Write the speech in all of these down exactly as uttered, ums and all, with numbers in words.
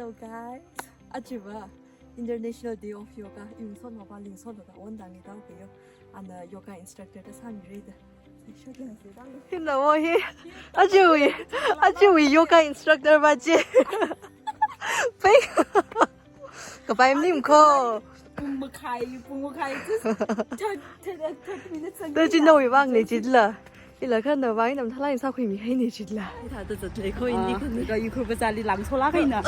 Hello guys. Ajava International Day of Yoga. Iwui ngasotnaova Lingson da on dang ni tau kayo. Ana yoga instructor da sāmira da. Hina wo hi. Ajawui, ajawui yoga instructor va chi. Pai. Kapai mnim ko. Pung makhai, pung makhai. Just thirty, thirty minutes. Da chi nawui vang ne chila. Ila kha nawui vang ina mathālāk eina sākhuimihai ne chila. Ithāda zatlei ko ini. Ah, khani. Ka yukhur bazarli langsola kaina.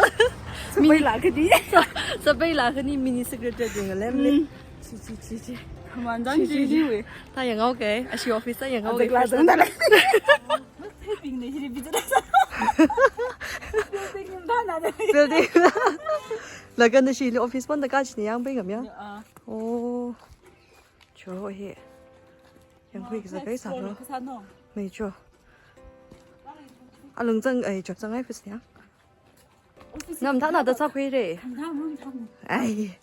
Sapai la khani. Sa-, sapai la khani mini secretary ngalem le. Mm. Chi, chi, chi, chi. Khaman zang chi, chi, chi, chi, chi. Thā yanghaoke. Ashi office thā yanghaoke. Azak la zang da le. Building ne hiri bitu da sa. Building da na da. Building. Laga nashili office pon da kachini yang pai ngam ya? Ya, ah. Oh. Cho he. Yangkhui kisa kai sa lo. Mei cho. Alung zang ai chok zang ai office ya. Office. Nam thāna da sākhuire. Nam tham, nam tham. Ai.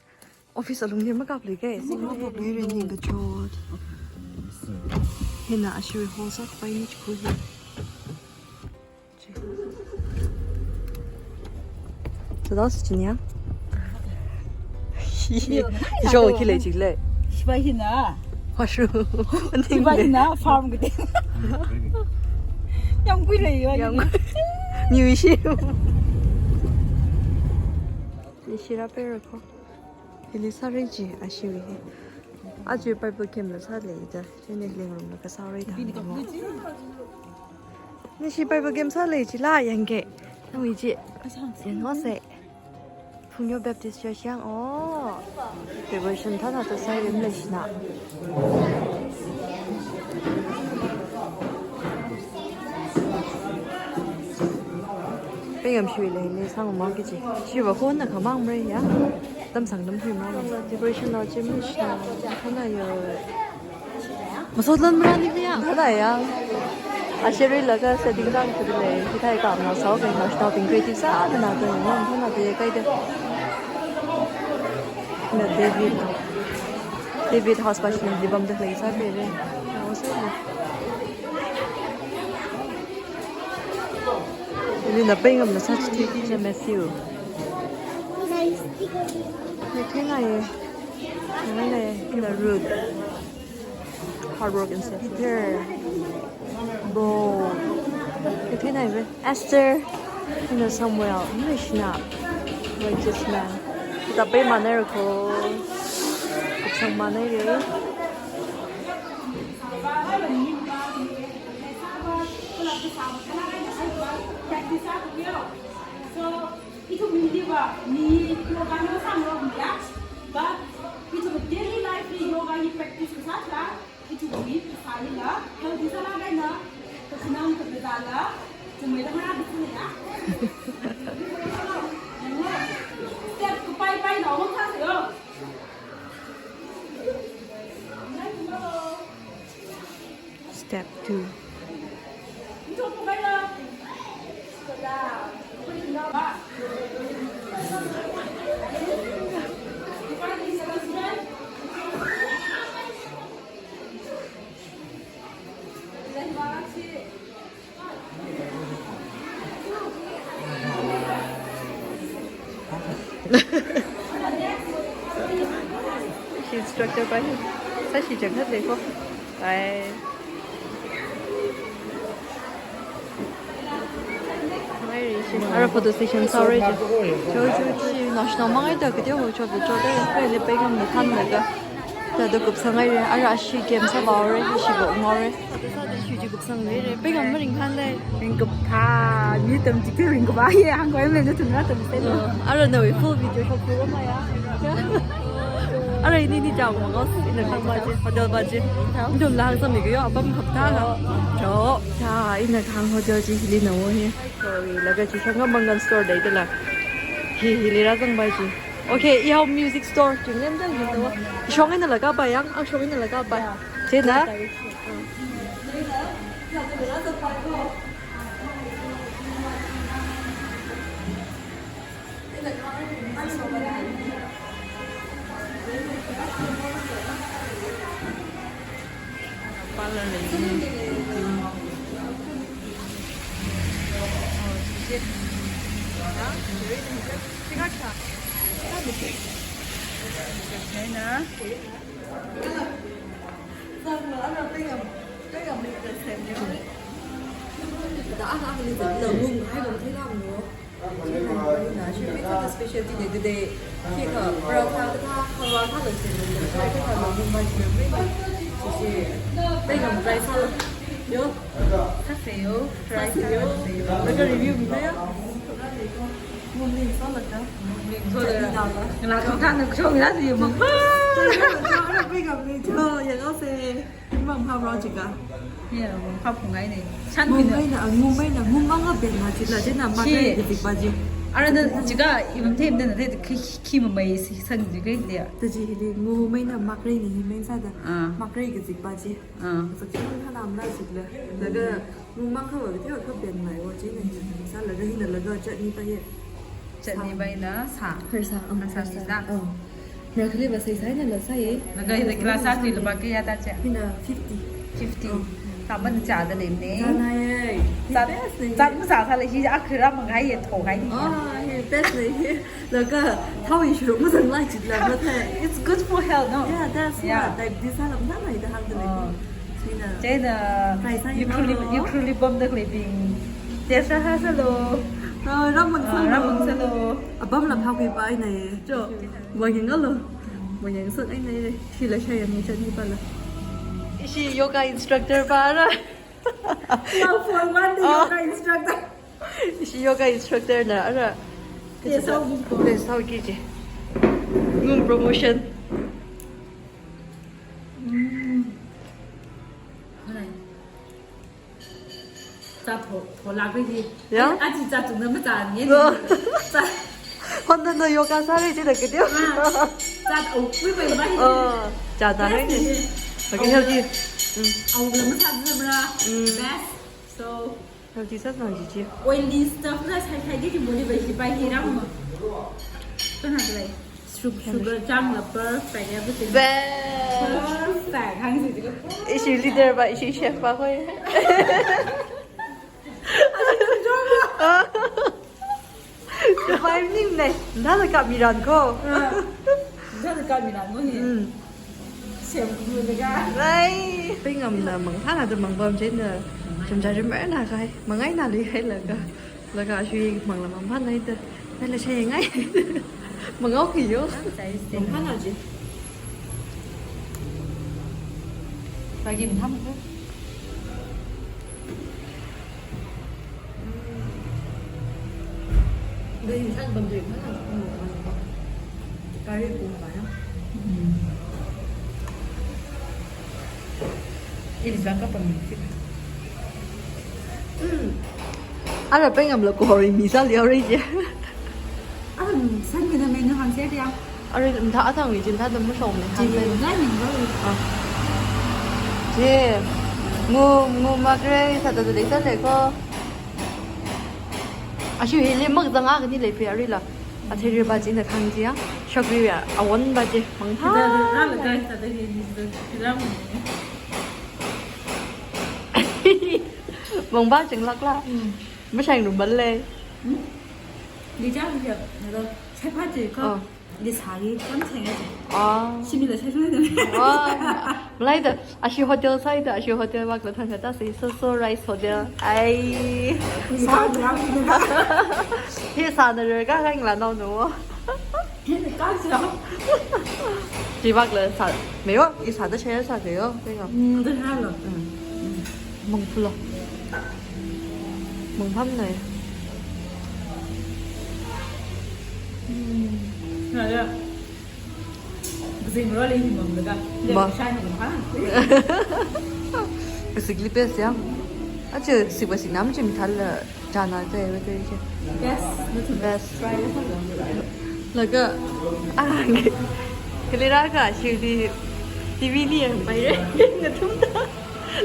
Office alungli makapli ke. Makapli re ni ka chot. Hina ashiwui hall sāpai ni chikhui. Sāda si chinya. Yo, isho khi lei chik lei. Shibai hina. Washroom. Shibai hina farm kade. Yangkhui lei yo. Yang. New issue. Ishira pero ko. Hili sāra chi ashiwui hi. Aja Bible camp la sālei da. Chieina living room la kasā rai da. Nashi Bible camp sālei chila yangke. Nawui chi. Yanghaose. Phungyo Baptist Church yang o. Devotion thāna ta sāi rim leishina. Pengam shui lei ni sang ma kichi. Shiva khon na khamang mre ya. Tam sang tam hui ma. Decoration lo chim ni shina. Khana yo. Masot lan mra ni ya. Khana ya. Asheri laga setting dang tu lei. Kitai kam na sao kai na stop in creative sa na na tu ni. Khana tu ye kai de. Na David. David house passion di bam de lei sa pe re. Na o sa ni. Ili na pengam na sa chi chi Matthew. Matthew na ye. Na ye, na Ruth. Hard work and self-care. Bo. Matthew na ye. Esther. Na Samuel. Mishnah. Righteous man. Kita pe mana ko. Kupsang mana re. So, ithum Hindi va, mi yoga no sāngarok ya, but ithum daily life li yoga hi practice kasā sā, ithumwui kasā hila, healthy sālāk eina, kasinam kabazala, chumai dang ra bisu ya. Step kapai pai na ong sā yo. Step two. She instructor pa hi. Sa shi jang hat lei ko. Bye. Bye, Rishi. Ara photo session sa re je. Jo, jo, chi, national mangai da, kete ho, cho, cho, da, kai le, pengam na than na ga. Da, da, kupsang ai re. Ara shi game sa ba re, shi bo ngau re. Shuji kupsang lei re, pengam maringkhan lei. Ringkapha, mi tam chikti ringkapha ye, hāngkhui mei na thumra tam se lo. Ara nawui full video shot pura maya. Ara ini ni jao mangos, ina khang ba je, hotel ba je. Ndum lang sa mi ko yo, apam khap tha ha. Jo, ja, ina khang hotel je hili na wo he. Sorry, laga chi shanga mangan store dai de la. Hi, hili ra zang ba je. Okay, i hao music store. Jing lem dang jing tawa. Shong ina laga ba yang, ang shong ina laga ba. Chieina. Parlor lei. Oh, shit. Huh? Really? Specialty ne dede, khi kha paratha kathā, halwa kathā lei semi, khi kha longmum ba chi mai. Sisi, pengam try sālu. Yo. Sāseyo. Try sāseyo. Laga review mina ya. Ngumli sālaga. Ngumli sālaga. Chutney dala. Ngala kangkang na kuchong ya si mang. Pengam ni cho, ya kau se. Mang phap rao chika. Ya, mang phap phungai ne. Shan mina. Ngumei na, ngumei na, ngumang a ben na chila, china makre kazikpa chi. Ara na chika, imam them na, the khi, khi mamai si sang ji kai dia. Taji hili, ngumei na makre ni hi meng sāda. Ah. Makre kazikpa chi. Ah. Kazak chi mang hana amla chila. Laga, ngumang kha wa, the wa kha ben mai wa china hi sālaga hina laga chutney pa ye. Chutney pa ina sā. Kharsa, um, kharsa, kharsa. Sā. Um. Broccoli va sai sai na la sai. Laga hina kila sā kri laba kaya ta cha. Hina fifty. Fifty. Um. Taman cha da le ne. Chana ye. Cha, best ne. Cha mu sā sā le hi a kira mang hai ye tho hai ni. Ah, hi best ne. Laga thao i shuru mu zang lai chit la ma thai. It's good for health, no? Yeah, that's, yeah, what. Diabetes sā lam na mai da hang da le. Oh. China. China. Try sāi. Ukrali, no? Ukrali bom da le bing. Test sā sālu. Ah, ramang sālu. Ramang sālu. Apam la phak pai na ye. Cho. Wayang alo. Wayang sāi na ye. Shi la shaya mi chutney pa la. Ishi yoga instructor pa ra. Now for one day, ah, yoga instructor. Ishi yoga instructor na ara. Te sao ki ko. Te sao ki je. Ngum promotion. Mm. Hai. Cha tho, tho lak ri ji. Ya? Aji cha tu na ma cha ni. Cha. Honda no yoga sāri ji da ke dia. Ah. Cha au kui bai bai. Oh, cha ta hai ni. Best ni. Okay, healthy. Mm. Au na ma cha na ma. Mm. Best. So, healthy sāsang ji chi. Oily stuff la sai sai ji body bai ji bai ji ram ma. Kana lai. Sugar, sugar chang la perfect, everything. Best. Perfect. Hang si jiga. Ishi leader ba, ishi chef ba koi. Vibe ning ne. Nda la kap mi ran ko. Ah. Nda la kap mi ran ko ni. Mm. Sem ku ni ga. Ai. Pengam na mang thana da mang bam chen da. Cham cha cham na kai. Mangai na li hai la ga. Laga shui mang la mang phan nai ta. Nai la shai ngai. Mang au ki yo. Mang phan au ji. Lagi mang tham ko. Dai tham bam dai phan. Kari kum ba ya. Hmm. Ini zaka pamit kita. Hmm. Ara pengam la ko hori mi sā liao ri je. Ara san mina menu hang se dia. Ara mtha atang mi jin tha dam shong mi hang. Jin na ni ba. Ah. Je. Ngu, ngu makre sāda da dai sāle ko. Ashi hili mak zanga kani lei phe ari la. Athiri ba jin da khang ji ya. Shakri ya. Awon ba je. Mang tha. Kita ra la guys, kita ni ni kita. Mang ba jing lak la. Hmm. Mashang rum ban le. Hmm? Li ja li ja. Nalo. Sai pa je ko. Oh. Li sa li kam cheng ya. Oh. Shimi la sai sai. Oh. Malai da. Ashi hotel sai da. Ashi hotel wak la thang ka ta si. So so rice hotel. Ai. Ni sa ya ni na. He sa na re ka ka la no no. He ka sa. Ji wak la sa. Mei wo. I sa da share sa ke yo. Ke yo. Hmm, da ha lo. Hmm. Mang phu lo. Mang pham nai. Hmm. Na ya. Zing ro li ni mang da. Ma. Shai ni mang ha. Basically best ya. Ache si ba si nam chim thal la. Chana te, wait, wait, wait. Best, best. Try it. Laga, ah, kali ra ka, shirdi, T V li yang pai re, ngathum ta.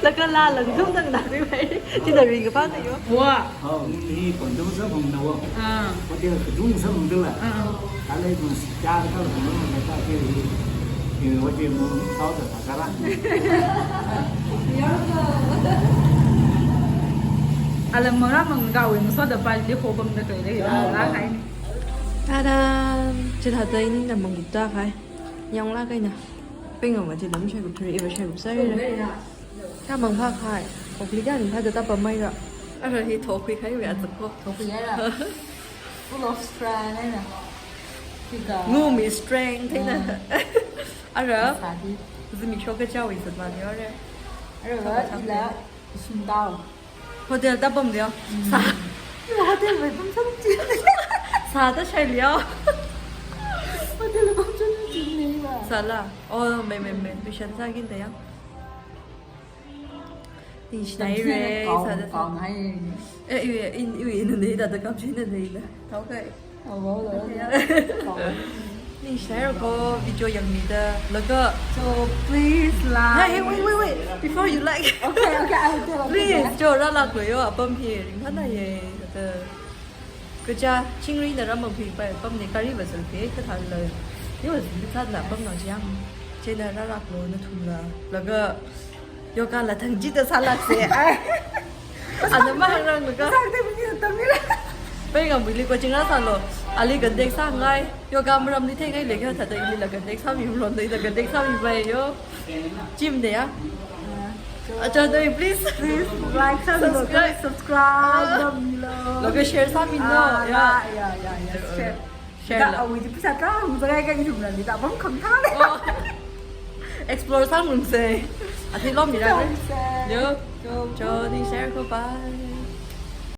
Laga la, la ngathum ta na ri pai re. Ti da ring ka pa na yo. Wa. Oh, ni pon dong sa pon na wo. Ah. Hotel ka dung sa pon la. Ah, ah. Kala dung sa ka ka pon na ka ta ke. Ni hotel mo sao ta. Alam mara mang ga win so da pal di ko bang da kai dai. Ah, la kai ni. Tada! Chithāda inina mangkup tākahai. Yanglāk eina. Pengva chi lam shaikuphaira, iva shaikupsāra. Kha mangphākahai. Okli kha ning phāda tāpammeira. Ara hi thokhuikahaiwui atsakko. Thokhuihaira. Full of strength eina. Fika. Ngumi strength eina. Ah. Ara. Sādi. Zimiksho kachāwui zatmān yore. Ara va ila sumdao. Hotel tāpamli yo. Mm. Sā. Hotel vai pamchon chi. Sāda shaili yo. Hotel pamchon chi nei va. Sāla. Oh, mei, mei, mei. Mission sākida ya. Ningshinaira, kau, sāda. Kau ngai. Eh, iwui, in, iwui, in, nei da, da kam chi nei da. Kau kai. Kau, kau, kau. Ya. Kau. Ningshinaira ko video yangmida. Laga. So please like. Hey, hey, wait, wait, wait. Before you like. Okay, okay, I will do, I will do that. Please, jo rālāklu yo, apam hi ringphānaye. Da. Kaja, chingrina rāmangphipai apamne, gari va zalphe, kathāla. Yo, zalphe thāda apam nao chiang. Chieina rālāklu nathumla. Laga, yoga la thang chida sālākse. Ai. Ana mahāngrang laga. Sākte mini tamira. Pengva mili coaching rāsālu. Ali contact sāngai. Yoga maramli theingaile kha thāda ilila contact sāmilo, ila contact sāmipai yo. Gym de ya. Ah, so acha doi, please. Please like, subscribe. Subscribe. Subscribe. Ah. Laga share sāmilo. Ah, ya, ya, ya, ya, ya. Share. Share la. Awui chi pisa ka, hung zagai ka ithumla ni da bam kham tha le. Oh. Explore sāngarumse. Athei lomira. Sāngarumse. Yo. Yo. Cho, ningshinaira ko, bye.